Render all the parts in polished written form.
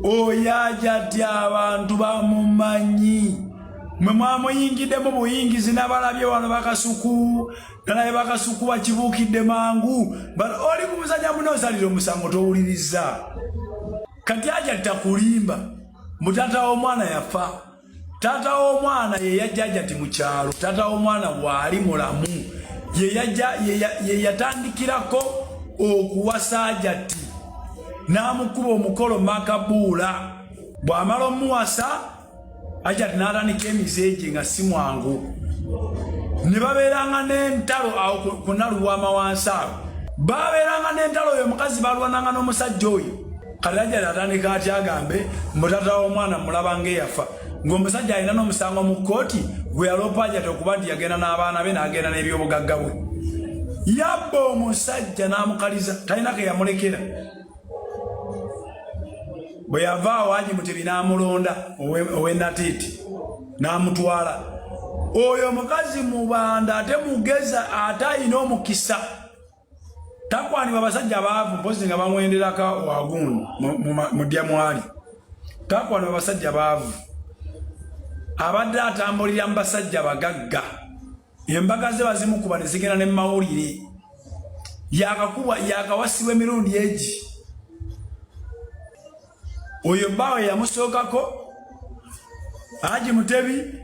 Oyo Ajati abantu bamumanyi, mwe mwamuyingiddemu buyingizi. Nabalabye wano bakasuku, nalabye bakasuku bakibuukidde mangu. Oli ku musajja muno osalira omusango towuliriza. Kati Ajati takulimba mbu taata w'omwana yafa. Taata w'omwana ye yajja Ajati mu kyalo. Taata w'omwana waali mulamu, ye yatandikirako okuwasa Ajati n'amukuba omukolo makabuula. Bw'amala omuwasa, Ajati n'atandika emize gye nga si mwangu, ne babeeranga n'entalo awo ku Nalubwama wansi awo babeeranga n'entalo. Oyo omukazi balwananga n'omusajja oyo. Kati Ajati atandika atya agambe mbu taata w'omwana mulaba ng'eyafa, ng'omusajja alina n'omusango mu kkooti gwe yaloopa Ajati okuba nti yagenda n'abaana be n'agenda n'ebyobugagga bwe. Yabba omusajja n'amukaliza, talina ke yamulekera. Bwe yava awo, Haji Mutebi n'amulonda ow'enatiiti n'amutwala. Oyo omukazi mubanda ate mugeza ate alina omukisa, takwanibwa basajja baavu, mpozi nga bamwenderako wagundi mudya mwali. Takwanibwa basajja baavu, abadde atambulira mu basajja bagagga. Embaga ze bazimukuba ne zigenda ne mawulire. Yakakubwa, yakawasibwa emirundi egi. Oyo bbaawe yamusookako Haji Mutebi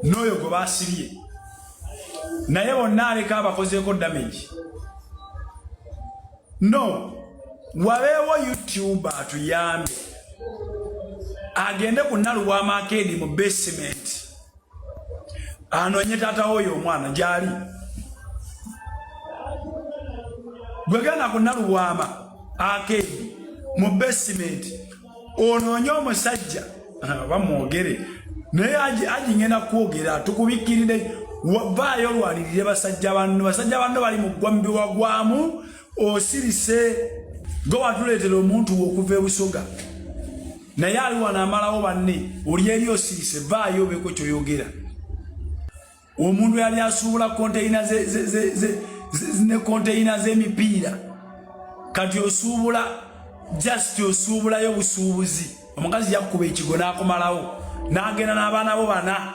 n'oyo gwe baasibye naye, bonna aleka abakozeeko damage. No wabeewo YouTube atuyambe agende ku Nalubwama Arcade mu basement anoonye taata woyo omwana gyali. Gwegenda ku Nalubwama Arcade mu basement onoonye omusajja bamwogere naye. Aji ngenda kwogera tukubikirire, vaayo olwanirire basajja banno. Basajja banno bali mu ggwambiwa gwamu osirise. Gwe watuleetera omuntu we okuva ebusoga, naye ali wano amalawo banne. Oli eri osirise, vaayo obeeko kyoyogera. Omuntu yali asuubula konteyina ne konteyina z'emipiira, kati osuubula just osuubulayo busuubuzi. Omukazi yakkuba ekigo n'akumalawo n'agenda n'abaana bo bana.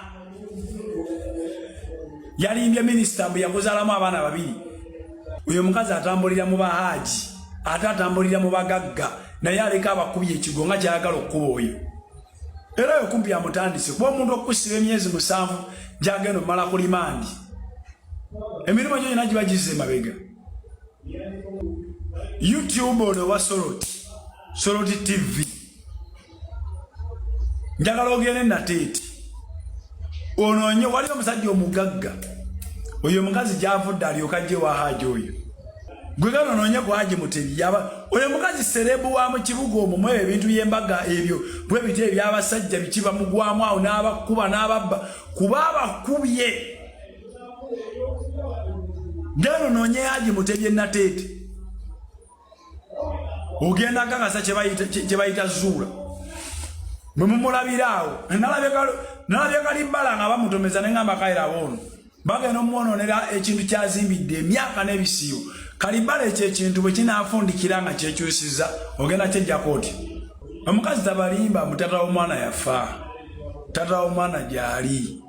Yalimbye minisita mbu yakuzaalamu abaana babiri. Oyo omukazi atambulira mu bahaaji ate atambulira mu bagagga, naye aleka abakubye ekigo nga kyayagala okukuba oyo. Era oyo kumpi amutandise, kuba omuntu okukusiba emyezi 7 gyagenda omumala ku remand, emirimu gyo gyonna giba gizza emabega. YouTube ono owa Soroti TV, njagala ogende Nateeti onoonye wali omusajja omugagga. Oyo omukazi gyavudde alyoka ajje wa Haji oyo. Gwe gano onoonye ku Haji Mutebi. Yaba oyo omukazi celeb wa mu kibuga omwo mu ebintu by'embaga ebyo bwe biti eby'abasajja biki bamugwamu awo n'abakuba n'ababba kuba abakubye. Gano onoonye Haji Mutebi enateete, ogenda kakasa kye bayita zuula. Bwe mumulabira awo, nalabye kalibbala nga bamutomeza, neŋamba kairaba ono bagenda omwononera ekintu kyazimbidde emyaka n'ebisiibo. Kalibbala ekyo ekintu bwe kinaafundikira nga kyekyusiza, ogenda kyejjako oti omukazi tabalimba mutata w'omwana yafa, tata w'omwana gyali.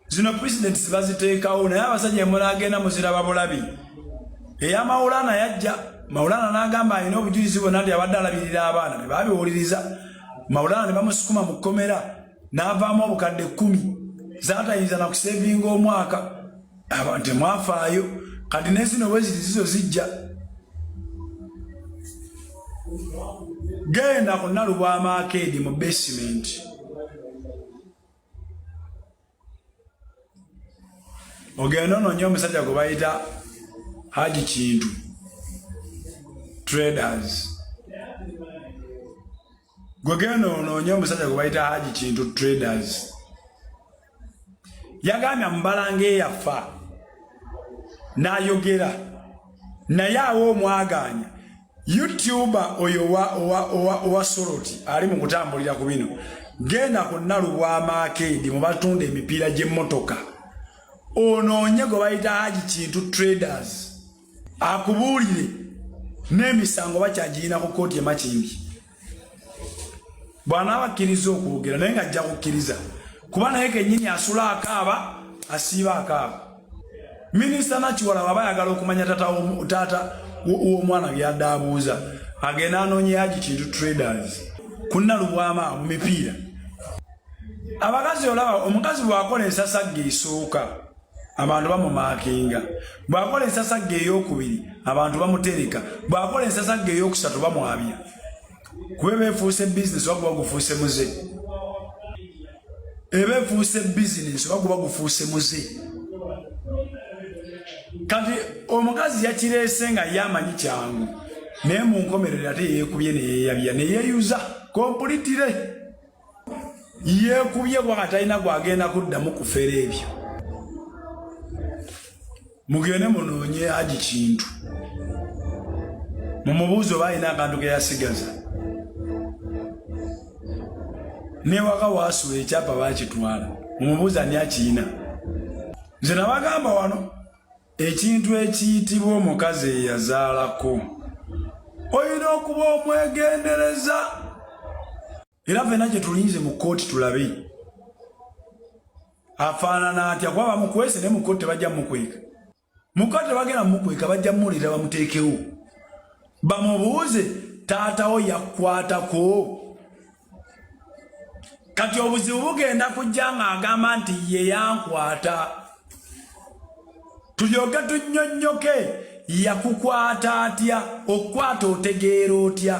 Zino president zibaziteekawo, naye abasajja emunagenda muziraba bulabi. Eya Maulana yajja, Maulana n'agamba alina obujulizi bwonna nti abadde alabirira abaana. Tebabiwuliriza. Maulana ne bamusukuma mu kkomera n'avaamu obukadde 10 zaatayinza na kusevinga omwaka. Abantu temwafaayo. Kati nezino bwe ziri zizo zijja. Genda ku Nalubwama Arcade mu basement. Ogenda onoonye omusajja gwe bayita Haji Kintu Traders. Gwe genda onoonye omusajja gwe bayita Haji Kintu Traders. Yagambye amubala ng'eyafa n'ayogera naye awo omwagaanya. YouTuber oyo owa Soroti ali mu kutambulira ku bino, genda ku Nalubwama Arcade mu batunda emipiira gy'emmotoka, onoonye gwe bayita Haji Kintu Traders, akubuulire n'emisango bakyagirina ku kooti emakindi. Bw'anaaba akkiriza okwogera naye ng'ajja kukkiriza kuba naye kennyini asula akaaba, asiiba akaaba. Minisita Nakiwala bw'aba ayagala okumanya taata w'omwana byadde abuuza, agenda anoonye Haji Kintu Traders ku Nalubwama mu mipiira. Abakazi olaba omukazi bw'akola ensasagge esooka abantu bamumaakinga, bw'akola ensasagge ey'okubiri abantu bamutereka, bw'akola ensasagge ey'okusatu bamwabya. Kuba eba efuuse bizinesi oba guba gufuuse muze, eba efuuse bizinesi oba guba gufuuse muze. Kati omukazi yakireese nga ye amanyi kyangu, naye mu nkomerero ate yeekubye neyeyabya neyeyuza kompulitire, yeekubye kuba kati talina gwagenda kuddamu kufera ebyo. Mugende munoonye Haji Kintu mumubuuze oba alina akantu ke yasigaza. Newaka waasula ekyapa bakitwala, mumubuuze ani akiyina. Nze nabagamba wano ekintu ekiyitibwa omukazi eyazaalako olina okuba omwegendereza. Era fena gye tulinze mu kkooti tulabe afaanana atya, kuba bamukwese naye mu kkooti tebajja mukweka. Mu kkooti tebagenda mukweka, bajja mumuleeta bamuteekewo bamubuuze taatawo yakukwatako. Kati obuzibu bugenda kujja ng'agamba nti ye yankwata, tulyoke tunnyonnyoke yakukwata atya, okukwata otegeera otya?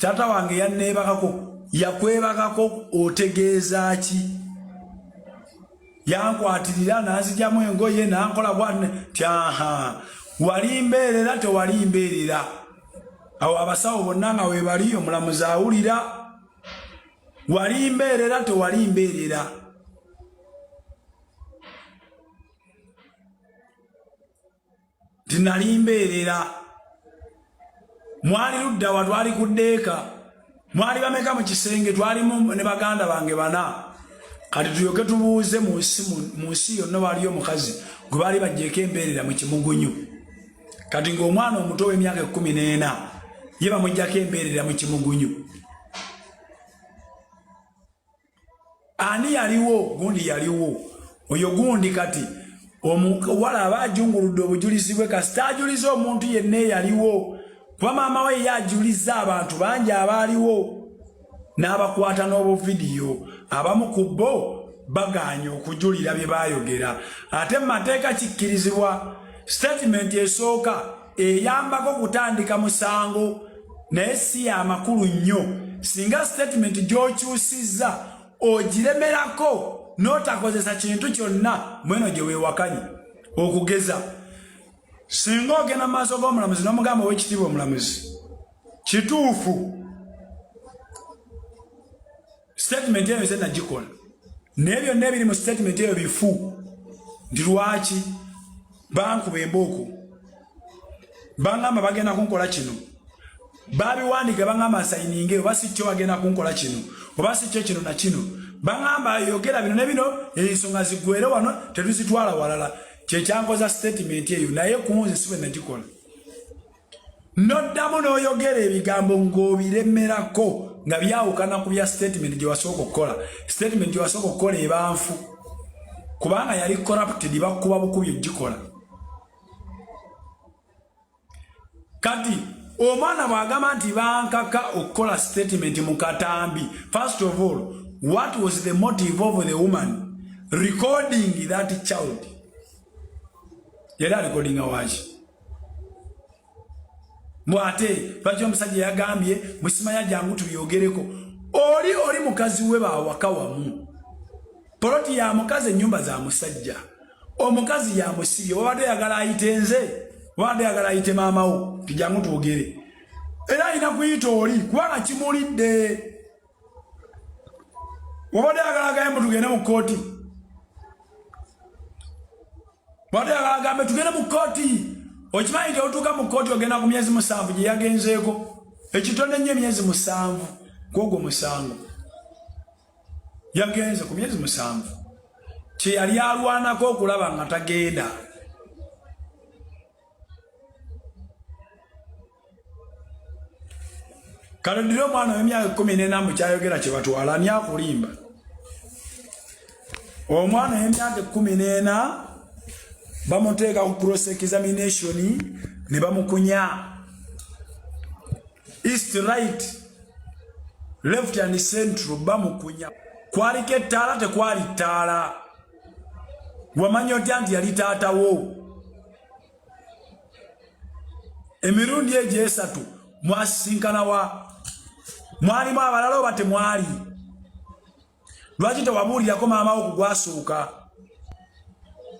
Taata wange yanneebakako, yakwebakako otegeeza ki? Yankwatirira nanzijamu engoye nankola bwati, aha wali mbeerera tewali mbeerera. Awo abasawo bonna nga webali, omulamuzi awulira wali mbeerera tewali mbeerera. Nti nali mbeerera. Mwali ludda wa? Twali ku ddeeka. Mwali bameka mu kisenge? Twalimu ne baganda bange bana. Kati tulyoke tubuuze mu nsi yonna waliyo omukazi gwe baali baggyeko embeerera mu kimugunyu. Kati ng'omwana omuto w'emyaka 14 ye bamuggyako embeerera mu kimugunyu. Ani yaliwo? Gundi yaliwo, oyo gundi. Kati omuwala aba ajunguludde obujulizi bwe, kasita ajuliza omuntu yenna eyaliwo, kuba maama we ye ajuliza abantu bangi abaaliwo n'abakwata n'obuvidiyo. Abamu ku bo bagaanye okujulira bye baayogera, ate mu mateeka kikkirizibwa. Sitatimenti esooka eyambako kutandika musango, naye si ya makulu nnyo singa sitatimenti gy'okyusizza ogiremerako n'otakozesa kintu kyonna mweno gye weewakanye. Okugeza, singa ogenda mu maaso g'omulamuzi n'omugamba, ow'ekitiibwa omulamuzi, kituufu sitatimenti eyo nze nagikola, naye byonna ebiri mu sitatimenti eyo bifu, nti lwaki bankuba embooko, bangamba bagenda kunkola kino, babiwandiika, bangamba nsayininge, oba si kyo bagenda kunkola kino, oba si kyo kino na kino, bangamba yogera bino ne bino, ensonga zigwere wano tetuzitwala walala, kyekyankoza sitatimenti eyo, naye kunze si bwe nagikola. Noddamu n'oyogera ebigambo ng'obiremerako nga byawukana ku bya statement gye wasooka okukola. Statement gye wasooka okukola eba nfu kubanga yali corrupted, bakuba bukubi ogikola. Kati omwana bw'agamba nti bankaka okukola statement mu katambi, first of all, what was the motive of the woman recording that child? Yali arekodinga waki? Mwate lwaki omusajja yagambye musimanya jangu tubyogereko? Oli oli mukazi we bawaka wamu, poloti ya mukazi, ennyumba za musajja, omukazi yamusibye. Wabadde oyagala ayite nze? Wabadde oyagala ayite maamawo tijangu twogere? Era alina kuyita oli kubanga kimulidde. Wabadde oyagala agambe mbu tugende mu kkooti? Wabadde oyagala agambe tugende mu kkooti? Okimanyi nti otuuka mu kkooti ogenda ku myezi 7 gye yagenzeeko, ekitone nnyo emyezi 7 kwogwo musango. Yagenze ku myezi 7 kye yali alwanako okulaba nga tagenda. Kalodire omwana w'emyaka 14 mbu kyayogera kye batwala, ani akulimba? Omwana w'emyaka 14 bamuteeka ku cross examination ne bamukunya east, right, left and central, bamukunya. Kwaliko ettaala, tekwali ttaala? Wamanya otya nti yali taatawo? Emirundi egyo esatu mwasisinkana wa? Mwalimu abalala oba temwali? Lwaki tewabuulirako maama wo kugwasooka?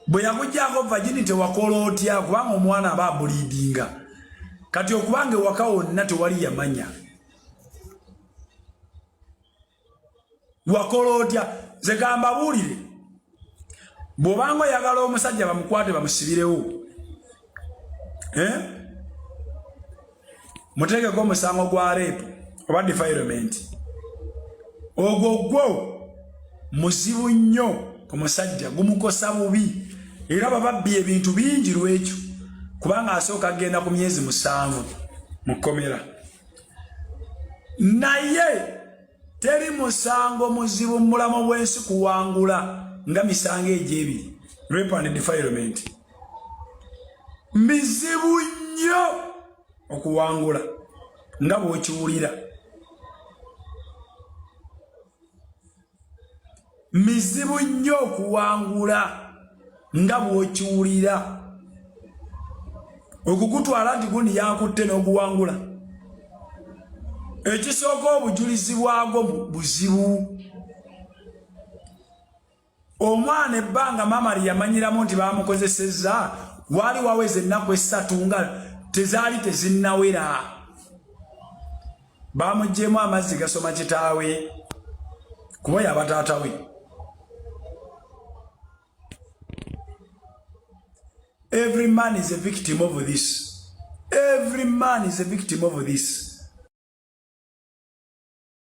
Bwe yakuggyako virginity wakola otya? Kubanga omwana aba abuliidinga kati, okubanga ewaka wonna tewali yamanya, wakola otya? Nze gambabuulire, bw'obanga oyagala omusajja bamukwate bamusibirewo, eh? Muteekeko omusango gwa rape oba defilement, ogwo gwo muzibu nnyo ku musajja, gumukosa bubi, era bababbi ebintu bingi lwekyo, kubanga asooka agenda ku myezi 7 mu kkomera. Naye teri musango muzibu mu bulamu bw'ensi kuwangula nga misango egyo ebiri, rape and defilement. Mizibu nnyo okuwangula nga bw'okiwulira, mizibu nnyo okuwangula nga bw'okiwulira, okugutwala nti gundi yankutte n'oguwangula. Ekisooka, obujulizi bwagwo buzibu. Omwana ebbanga maama lyeyamanyiramu nti bamukozesezza waali waweza ennaku 3 nga tezaali tezinnawera. Bamugyemu amazzi gasoma kitaawe, kuba yaba taata we. Every man is a victim of this. Every man is a victim of this.